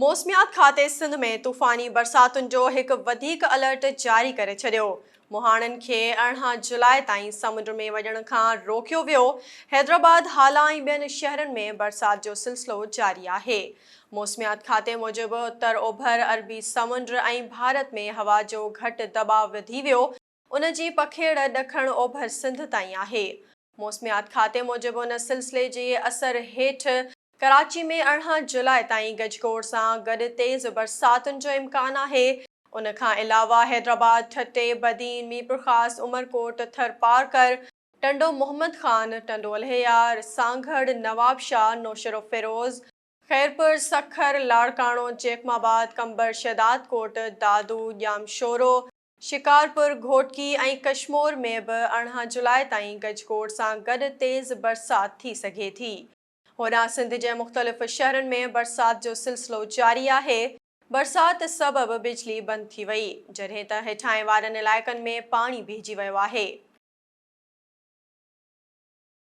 موسميات کاتي سنڌ ۾ طوفاني برساتن جو هڪ وڌيڪ الرٽ جاري ڪري ڇڏيو. مهاڻن کي 18 جولاء تائين سمنڊ ۾ وڃڻ کان روڪيو ويو. حيدرآباد، هالا ۽ ٻين شهرن ۾ برسات جو سلسلو جاري آهي. موسميات کاتي موجب اتر اوڀر عربي سمنڊ ۽ ڀارت ۾ هوا جو گهٽ دٻاء وڌي ويو، ان جي پکيڙ ڏکڻ اوڀر سنڌ تائين آهي. موسميات کاتي موجب ان سلسلي جي اثر هيٺ ڪراچي ۾ 18 جولاء تائين گجگوڙ سان گڏ تيز برساتن جو امڪان آهي. ان کان علاوه حيدرآباد، ٺٽي، بدين، ميرپورخاص، عمرڪوٽ، ٿرپارڪر، ٽنڊو محمد خان، ٽنڊو الهيار، سانگهڙ، نوابشاهه، نوشهروفيروز، خيرپور، سکر، لاڙڪاڻو، جيڪب آباد، قمبر، شهدادڪوٽ، دادو، ڄامشورو، شڪارپور، گهوٽڪي ۽ ڪشمور ۾ به 18 جولاء تائين گجگوڙ سان گڏ تيز برسات ٿي سگهي ٿي. هوڏانهن سنڌ جي مختلف شهرن ۾ برسات جو سلسلو جاري آهي، برسات سبب بجلي بند ٿي وئي، جڏهن ته هيٺاهين وارن علائقن ۾ پاڻي بيهجي ويو آهي.